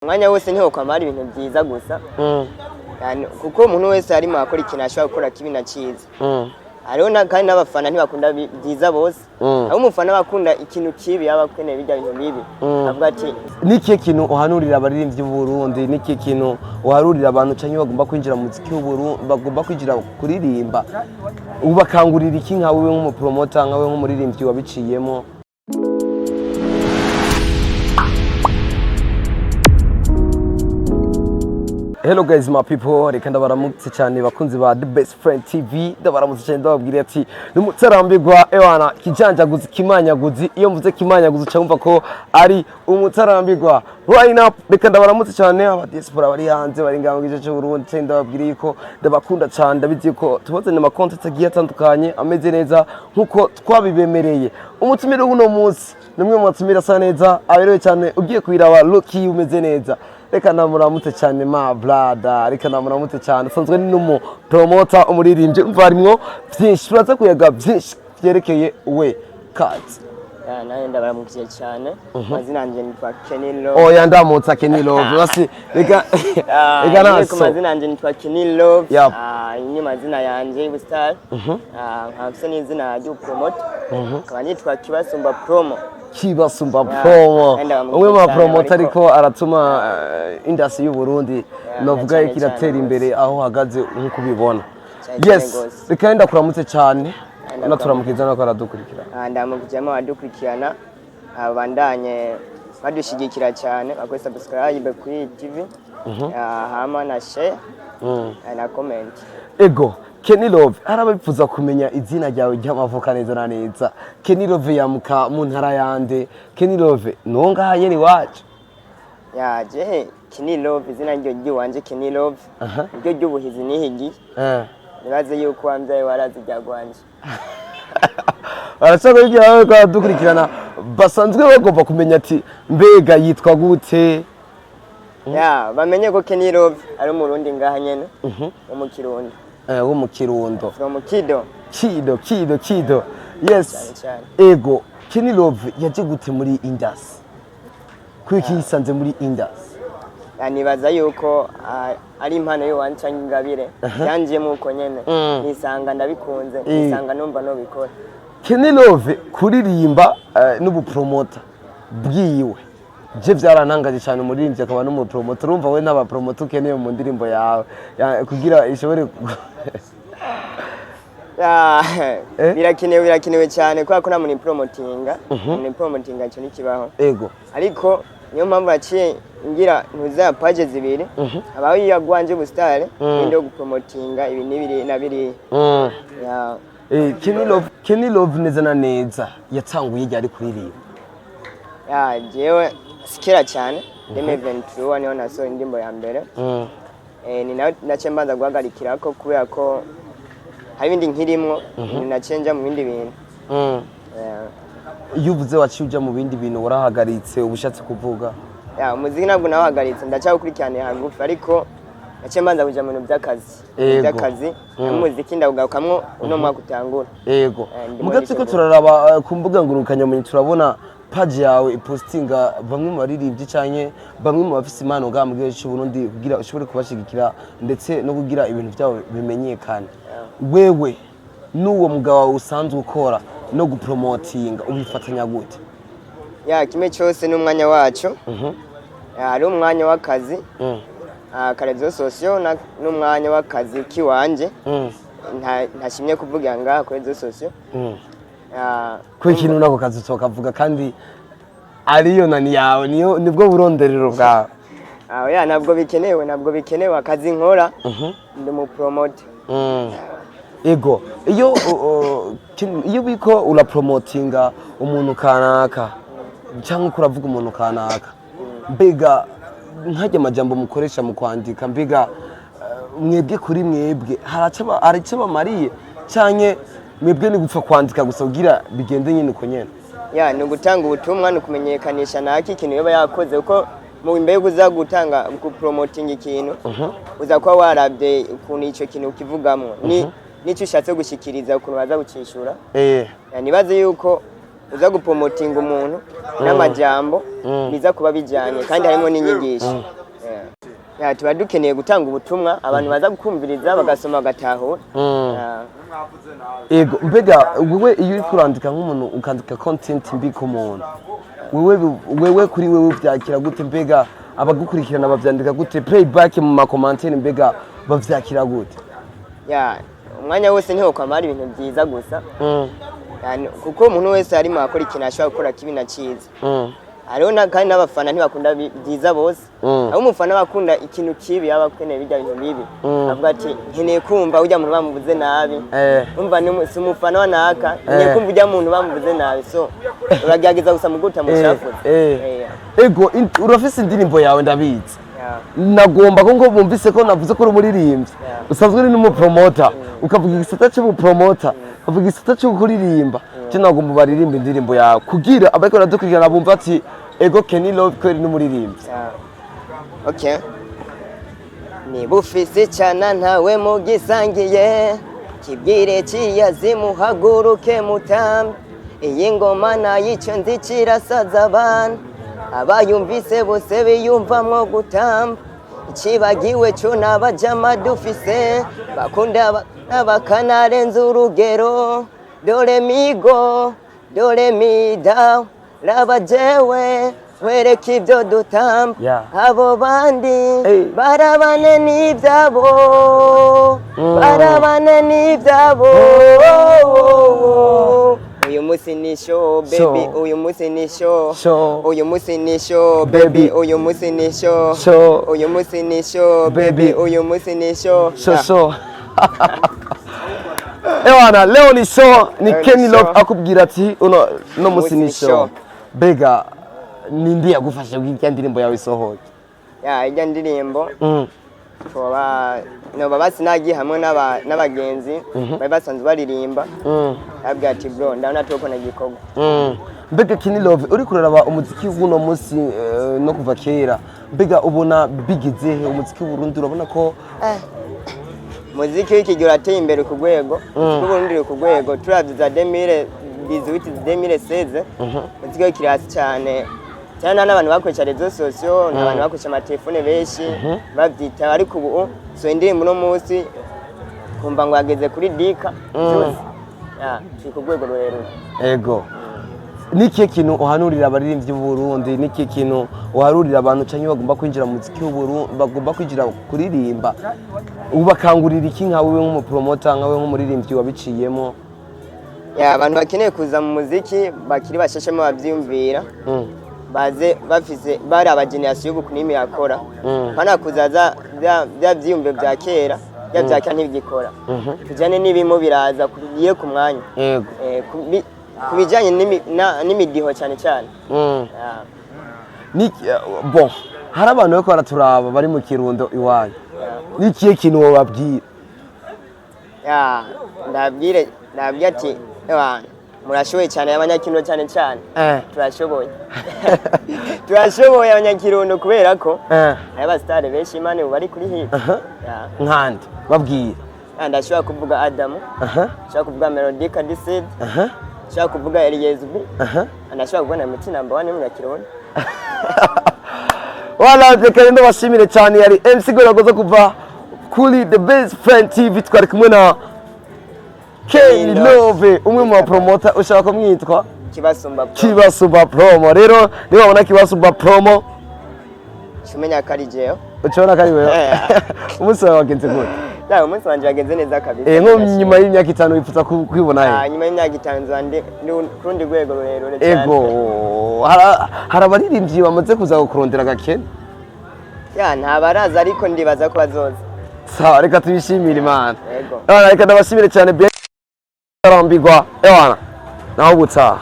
Umwanya wose ntiwokwama hari ibintu byiza gusa. Yani, kuko umuntu wese arimo akora ikintu ashobora gukora kibi na ciza. Hariho kandi n'abafana ntibakunda byiza bose. Aho umufana aba akunda ikintu kibi, aba akeneye bijya bintu bibi. Avuga ati Nikihe kintu uhanurira abaririmbyi b'u Burundi? Nikihe kintu uharurira abantu canke bagomba kwinjira mu muziki w'u Burundi, bagomba kwinjira kuririmba? Ubakangurira iki nka wewe nk'umupromota, nka wewe nk'umuririmbyi wabiciyemo? Hello guys, my people, reka ndabaramutse cyane bakunzi ba The Best Friend TV, ndabaramutse cyane, ndababwira ati nimutarambirwa ewana kijanjaguzi kimanyaguzi. Iyo mvuze kimanyaguzi uca wumva ko ari umutarambirwa. Right now reka ndabaramutse cyane aba diaspora bari hanze, bari ngaho mu gice cy'u Burundi, cyane ndababwira yuko ndabakunda cyane. Ndabizi ko tubazanye ama content agiye atandukanye ameze neza nkuko twabibemereye. Umutumire w'uno munsi ni umwe mu batumire asa neza, aberewe cyane, ugiye kuyiraba look umeze neza. Reka namuramutse cyane, ma brother, reka namuramutse cyane. Asanzwe ni n'umu promoter, umuririmbyi, umva harimwo byinshi, turaza kuyaga byinshi byerekeye we kazi. "Ya, nawe ndabaramukije cyane. Amazina yanjye nitwa Kenny Love." Oya, ndamutsa Kenny Love basi, reka Ah, reka nyine ku naso mazina yanjye nitwa Kenny Love. Yep. Ah, ni mazina yanjye y'ubustar. Ah, nkaba mfise n'izina ry'ubupromoter. Nkaba nitwa Kibasumba Promo. Kibasumba Yeah. Promo, Ndabaramukije umwe mu cyane, bapromota bariko ariko aratuma industry y'u Burundi novuga cyane yuko iratera cyane imbere aho uhagaze nk'uko ubibona. Cyane cyane Yes. gose. Reka yenda kuramutse cyane. Ndakuramutse. Naturamukiriza nako aradukurikira. Ah, ndamukijemo abadukurikirana, abandanye badushigikira cyane, bakore subscribe kuri TV. Ah, hama na share na comment. Ego, Kenny Love, hari abifuza kumenya izina ryawe ry'amavuka neza na neza. Kenny Love yamuka mu ntara yande? Kenny Love nuwo ngaha nyene iwacu? Ya, je Kenny Love, izina ryo ry'iwanje Kenny Love, ryo ry'ubuhizi nihigiye. Nibaze yuko wambyaye warazi ibyagwanje. Barashaka kugira babe baradukurikirana, basanzwe bagomba kumenya ati mbega yitwa gute? Ya, bamenye ko Kenny Love ari umurundi ngaha nyene wo mu Kirundo. Wo mu Kirundo. From Kido. Kido, Kido, Kido, yes. Cyane cyane. Ego, Kenny Love yaje gute muri industry? Kuki yisanze muri industry? Ya, nibaza yuko ari impano y'uwanje canke ingabire yanjemo uko nyene, nisanga ndabikunze, nisanga numva nobikora. Kenny Love kuririmba n'ubupromota bwiwe, je byarantangaje cyane, umuririmbyi akaba n'umupromota. Urumva we n'abapromota ukeneye mu ndirimbo yawe kugira ishobore Ya, Eh? birakenewe, birakenewe cyane, kubera ko nta muntu ipromotinga, umuntu ipromotinga icyo ntikibaho. Ariko niyo mpamvu yaciye ngira ntuza page zibiri, habaho iya gwanje ubusitari n'indi yo gupromotinga ibi n'ibiri na biriya. Ya. Kenny Love, Kenny Love neza na neza yatanguye ryari kuririmba? Ya, jewe sikera cyane, 2023 niho nasohoye indirimbo ya mbere. Ni nayo naciye mbanza guhagarikirako kubera ko hari ibindi nkirimwo, naciye nja mu bindi bintu. Iyo uvuze waciye uja mu bindi bintu, warahagaritse, ubushatse kuvuga? Ya, umuziki ntabwo nawuhagaritse, ndacyawukurikiraniye hagufi, ariko naciye mbanza kuja mu bintu by'akazi. By'akazi, n'umuziki ndawugarukamwo uno mwaka utangura. Ndimo Muga turiko nditegura. turaraba ku mbuga ngurukanabumenyi, turabona page yawe ipostinga bamwe mu baririmbyi canke bamwe mu bafise impano ngaha mu gihugu cy'u Burundi kugira ushobore kubashigikira ndetse no kugira ibintu byabo bimenyekane. Wewe n'uwo mugabo wawe usanzwe ukora no gupromotinga ubifatanya gute? Ya, kimwe cyose n'umwanya wacu. Ya, hari umwanya w'akazi ka réseaux sociaux n'umwanya w'akazi kiwanje. Ntashimye kuvugira ngaha kuri réseaux sociaux. Ya, Kubera ikintu nako kazi utokavuga kandi ariyo nani yawe, niyo nibwo buronderero bwawe? Ah, ya, ntabwo bikenewe, ntabwo bikenewe. Akazi nkora, ndi mu promote. Ego, iyo iyo uriko urapromotinga umuntu kanaka cyangwa uko uravuga umuntu kanaka, mbega nkajya amajambo mukoresha mu kwandika, mbega mwebwe kuri mwebwe hari icyo bamariye, canke mwebwe ni gupfa kwandika gusa kugira bigende nyine uko nyene? Ya, ni ugutanga ubutumwa, ni ukumenyekanisha naki ikintu yoba yakoze, kuko mu imbere yuko uza gutanga gupromotinga ikintu, uza kuba warabye ukuntu icyo kintu ukivugamwo ni n'icyo ushatse gushyikiriza, ukuntu baza gucishura. Ya, nibaze yuko Uza gupromotinga umuntu n'amajambo biza kuba bijyanye, kandi harimo n'inyigisho. Yeah. Yeah, tuba dukeneye gutanga ubutumwa abantu baza gukumviriza, bagasoma, bagatahura. Yeah. Ego, mbega wewe iyo uri kurandika nk'umuntu, ukandika content mbi ku muntu, wewe kuri wewe vyakira gute? Mbega abagukurikirana bavyandika gute, playback mu ma commentaires, mbega bavyakira gute? Yeah, umwanya wose ntiwokwamara ibintu byiza gusa. Yani, kuko umuntu wese arimo akora ikintu ashobora gukora kibi na cyiza. Hariho kandi n'abafana ntibakunda byiza bose. Aho umufana aba akunda ikintu kibi, aba akeneye bijya bintu bibi. Avuga ati: "Nkeneye kumva ujya muntu bamuvuze nabi." Umva, si umufana wa naka, nkeneye kumva ujya muntu bamuvuze nabi. So uragerageza gusa mu guta mushafuza. Ego, urafise indirimbo yawe, ndabizi. Nagomba ko ngo bumvise ko navuze ko uri umuririmbyi, usanzwe uri n'umupromota, ukavuga igisata cy'ubupromota, ukavuga igisata cyo kuririmba. Cyo nagomba baririmba indirimbo yawe kugira abariko baradukurikirana bumva ati: "Ego, Kenny Love kweri n'umuririmbyi." Yeah. Okay. Niba ufise icana ntawe mugisangiye, kibwire kiyazimuhaguruke mutambi. Iyi ngoma nayico nzi kirasaza abantu, abayumvise bose biyumvamwo gutamba. Ikibagiwe cyo n'abajama dufise bakunda bakanarenza urugero. Dore migo, dore mida, raba jewe wereka ibyo dutamba. Abo bandi Hey. barabane n'ibyabo, barabane n'ibyabo. Uyu munsi ni show, baby. Show. Uyu munsi ni show. Show. Uyu munsi ni show, baby. Baby. Uyu munsi ni show. Show. Uyu munsi ni show, baby. Baby. Uyu munsi ni show. Show, show. Ewana, leo ni show, ni Leo ni Kenny show. Love akubwira ati uno no musi ni ni show. show. Mbega nindi yagufashe kugira indirimbo yawe isohoke? Ya, ijya ndirimbo twoba noba basi nagiye hamwe n'abagenzi bari basanzwe baririmba. Abwira ati: "Bro, ndabona tuko na gikorwa." Mbega Kenny Love, uri kuraraba umuziki w'uno munsi no kuva kera, mbega ubona bigeze he umuziki w'Uburundi? Urabona ko Muziki w'iki gihe urateye imbere ku rwego rw'Uburundi, uri ku rwego. Turavye za 2018, 2016, muziki w'ikiri hasi cyane cyane, nta n'abantu bakoresha réseaux sociaux, nta bantu bakoresha amatelefone benshi bavyita. Ariko ubu so indirimbo uno munsi kumva ngo yageze kuri dika vyose. Ya, turi ku rwego rurerure. Ego, nikihe kintu uhanurira abaririmbyi b'Uburundi? Nikihe kintu uharurira abantu canke bagomba kwinjira mu muziki w'Uburundi, bagomba kwinjira kuririmba? Ubakangurira iki nka wewe nk'umupromota, nka wewe nk'umuririmbyi wabiciyemo? Ya, abantu bakeneye kuza mu muziki bakiri bashashemo bavyiyumvira, baze bafise bari aba génération y'ubu kunimi yakora, pana kuzaza bya vyiyumviro bya kera. Bya kera ntibigikora, tujyane n'ibimo biraza bigiye ku mwanya. Ku bijyanye n'imidiho cyane cyane. Ya. Bon, hari abantu bariko baraturaba bari mu Kirundo iwanyu, nikihe kintu wobabwira? Ya, ndabwire ati: "Ewana, murashoboye cyane abanyakirundo, cyane cyane." Turashoboye, turashoboye abanyakirundo, kubera ko hari abasitari benshi imana ubu bari kuri hit. Ya. Nkande babwira. Ya, ndashobora kuvuga Adamu, ndashobora kuvuga Melody Kadicid, ndashobora kuvuga Eliezb, ndashobora kuvuga na Muti Number One w'umunyakirundo. Wala, reka ndabashimire cyane. Yari MC Goragoza kuva kuri The Best Friend TV. Twari kumwe na Kenny Love, umwe mu bapromota ushaka kumwitwa Kibasumba Pro. Kibasumba Promo. Rero niba wabona Kibasumba Promo, umenya ko ari jewe. Ucibona ko ari wewe. Umunsi wawe wagenze gute? Ya, umunsi wanje wagenze neza kabisa. Nko nyuma y'imyaka 5 wifuza kwibona he? Nyuma y'imyaka 5 nzoba ndi ku rundi rwego rurerure cyane. Ego, hari abaririmbyi bamaze kuza kukurondera gakene? Ya, ntabaraza, ariko ndibaza ko bazoza. Sawa, reka tubishimire Imana. Yego. Ewana, reka ndabashimire cyane. Bien arambirwa, ewana, naho ubutaha.